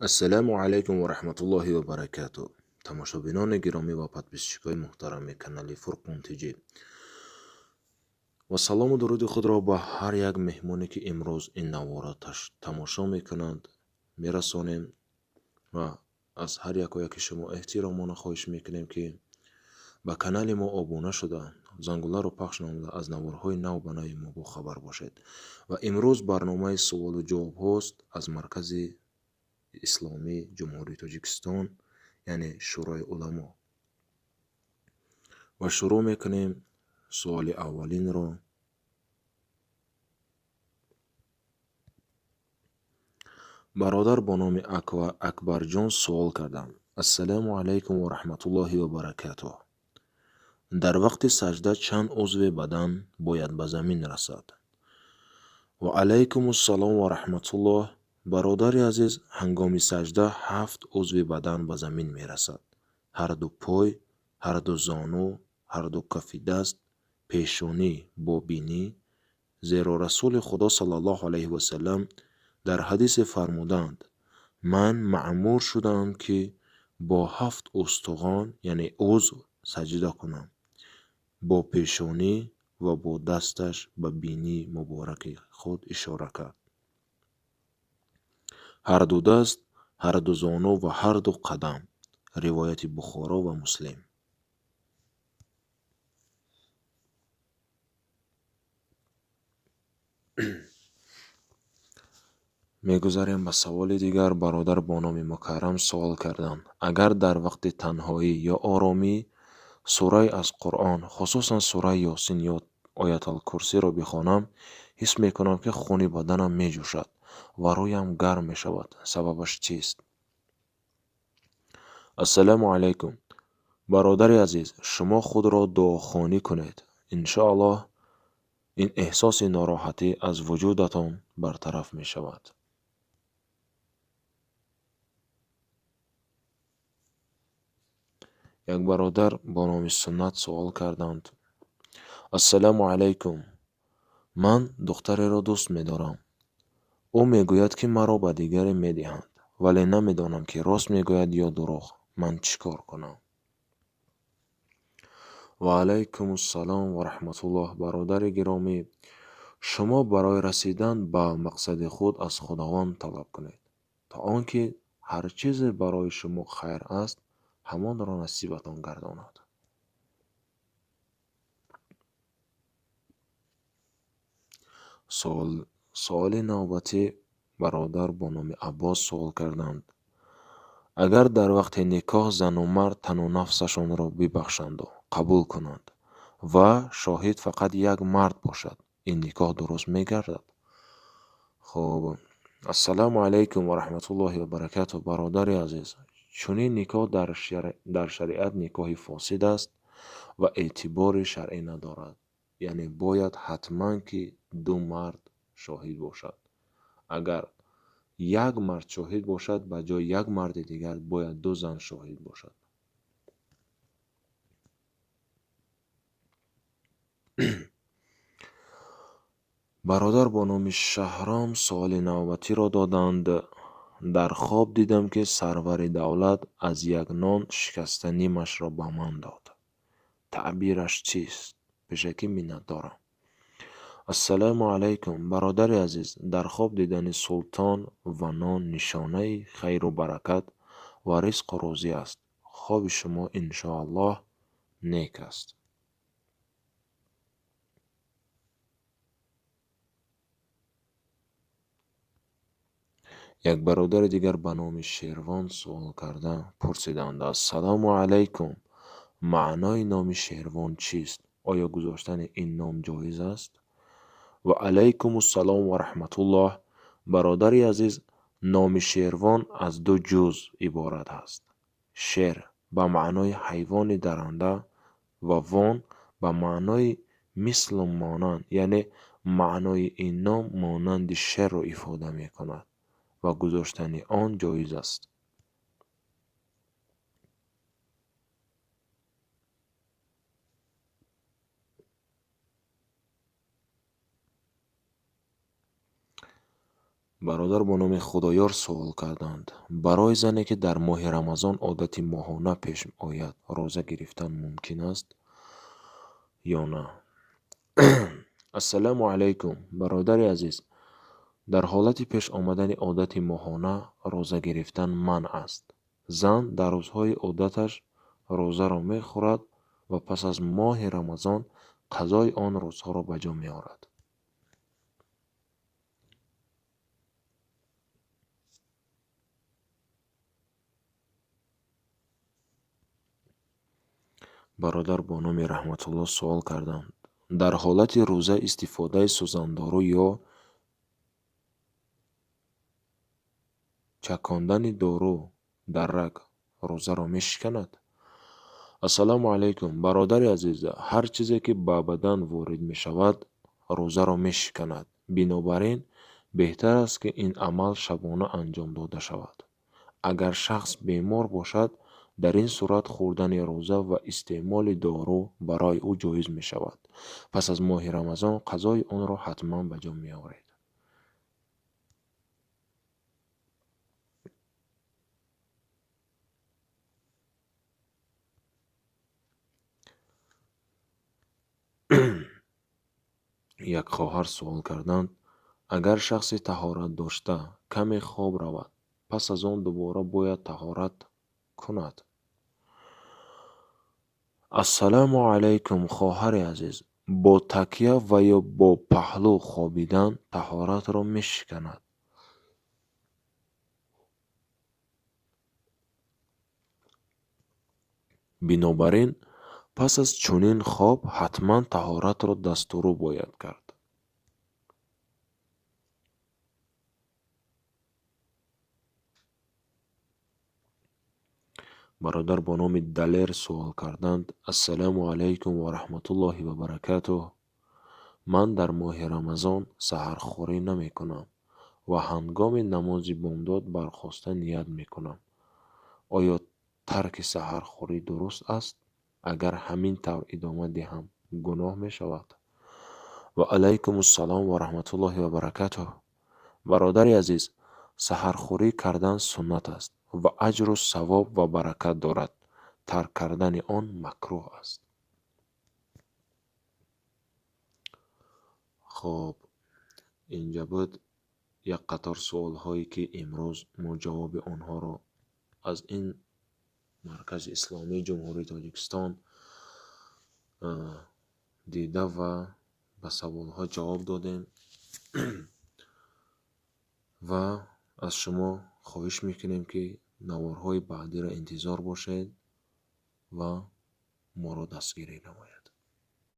Ассалому алайкум ва раҳматуллоҳи ва баракатуҳ. Тамошобинони гиромӣ ва подписчикои муҳтарами канали Фурқон ТЖ. Ва салому дуруди худро ба ҳар як меҳмоне, ки имрӯз ин наворро тамошо мекунанд, мерасонем ва аз ҳар яко яки шумо эҳтиромона хоҳиш мекунем, ки ба канали мо обуна шуда, зангуларо пахш намуда, аз наворҳои нав ба нави мо бохабар бошед. Ва имрӯз барномаи суолу ҷавобҳост аз Маркази Исломии Ҷумҳурии Тоҷикистон, яъне Шӯрои уламо. Ва шурӯъ мекунем суоли аввалинро. Бародар бо номи Акбарҷон суол карданд: Ассалому алайкум ва раҳматуллоҳи ва баракатуҳ. Дар вақти саҷда чанд узви бадан бояд ба замин расад? Ва алайкумуссалом ва раҳматуллоҳ. Бародари азиз, ҳангоми саҷда 7 узви бадан ба замин мерасад. Ҳар ду пой, ҳар ду зону, ҳар ду кафи даст, пешонӣ бо бинӣ, зеро Расули Худо саллаллоҳу алайҳи васаллам дар ҳадисе фармуданд: ман маъмур шудаам, ки бо 7 устухон, яъне узв, саҷда кунам, бо пешонӣ ва бо дасташ ба бинии мубораки худ ишора кард. Ҳар ду даст, ҳар ду зону ва ҳар ду қадам. Ривояти Бухоро ва Муслим. Мегузарем ба саволи дигар. Бародар бо номи Мукаррам суол карданд: агар дар вақти танҳоӣ ё оромӣ сурае аз Қуръон, хусусан сураи Ёсин ё Ояталкурсиро бихонам, ҳис мекунам, ки хуни баданам меҷӯшад ва рӯям гарм мешавад. Сабабаш чист? Ассалому алайкум. Бародари азиз, шумо худро дуохонӣ кунед. Иншоаллоҳ ин эҳсоси нороҳатӣ аз вуҷудатон бартараф мешавад. Як бародар бо номи Суннат суол карданд: Ассалому алайкум. Ман духтареро дӯст медорам. Ӯ мегӯяд, ки маро ба дигаре медиҳанд, вале намедонам, ки рост мегӯяд ё дурӯғ. Ман чӣ кор кунам? Ва алайкумуссалом ва раҳматуллоҳ. Бародари гиромӣ, шумо барои расидан ба мақсади худ аз Худованд талаб кунед, то он ки ҳар чизе барои шумо хайр аст, ҳамонро насибатон гардонад. Суоли навбатӣ бародар бо номи Аббос суол карданд: агар дар вақти никоҳ зану мард тану нафсашонро бибахшанду қабул кунанд ва шоҳид фақат як мард бошад, ин никоҳ дуруст мегардад? Хуб, ассалому алайкум ва раҳматуллоҳи ва баракатуҳ. Бародари азиз, чунин никоҳ дар шариат никоҳи фосид аст ва эътибори шаръӣ надорад. Яъне бояд ҳатман ки ду мард шоҳид бошад. Агар як мард шоҳид бошад, ба ҷои як марди дигар бояд ду зан шоҳид бошад. Бародар бо номи Шаҳром суоли навбатиро доданд: дар хоб дидам, ки сарвари давлат аз як нон шикаста нимашро ба ман дод. Таъбираш чист? Пешакӣ миннатдорам. Ассалому алайкум. Бародари азиз, дар хоб дидани султон ва нон нишонаи хайру баракат ва ризқу рӯзӣ аст. Хоби шумо иншоаллоҳ нек аст. Як бародари дигар ба номи Шервон суол карда пурсиданд: Ассалому алайкум. Маънои номи Шервон чист? Оё гузоштани ин ном ҷоиз аст? Ва алайкумуссалом ва раҳматуллоҳ. Бародари азиз, номи Шервон аз ду ҷузъ иборат аст. Шер ба маънои ҳайвони даранда ва вон ба маънои мислу монанд, яъне маънои ин ном монанди шерро ифода мекунад ва гузоштани он ҷоиз аст. Бародар бо номи Худоёр суол карданд: барои зане, ки дар моҳи Рамазон одати моҳона пеш ояд, роза гирифтан мумкин аст ё на? Ассалому алайкум, бародари азиз. Дар ҳолати пеш омадани одати моҳона роза гирифтан манъ аст. Зан дар рӯзҳои одаташ розаро мехӯрад ва пас аз моҳи Рамазон қазои он рӯзҳоро ба ҷо меорад. Бародар бо номи Раҳматулло суол карданд: дар ҳолати рӯза истифодаи сӯзандору ё чакондани дору дар раг рӯзаро мешиканад? Ассалому алайкум, бародари азиз. Ҳар чизе, ки ба бадан ворид мешавад, рӯзаро мешиканад. Бинобар ин беҳтар аст, ки ин амал шабона анҷом дода шавад. Агар шахс бемор бошад, дар ин сурат хӯрдани рӯза ва истеъмоли дору барои ӯ ҷоиз мешавад. Пас аз моҳи Рамазон қазои онро ҳатман ба ҷо меоред. Як хоҳар суол карданд: агар шахси таҳорат дошта каме хоб равад, пас аз он дубора бояд таҳорат кунад? Ассалому алайкум, хоҳари азиз. Бо такя ва ё бо паҳлӯ хобидан таҳоратро мешиканад. Бинобар ин пас аз чунин хоб ҳатман таҳоратро дастурӯ бояд кард. Бародар бо номи Далер суол карданд: ассалому алайкум ва раҳматуллоҳи ва баракатуҳ. Ман дар моҳи Рамазон саҳархӯрӣ намекунам ва ҳангоми намози бомдод бархоста ният мекунам. Оё тарки саҳархӯрӣ дуруст аст? Агар ҳамин тавр идома диҳам, гуноҳ мешавад? Ва алайкум ассалом ва раҳматуллоҳи ва баракатуҳ. Бародари азиз, саҳархӯрӣ кардан суннат аст ва аҷру савоб ва баракат дорад. Тарк кардани он макрӯҳ аст. Хоб, инҷа буд як қатор суолҳое, ки имрӯз мо ҷавоби онҳоро аз ин Маркази Исломии Ҷумҳурии Тоҷикистон дида ва ба саволҳо ҷавоб додем ва аз шумо хоҳиш мекунем, ки наворҳои баъдиро интизор бошед ва моро дастгирӣ намоед.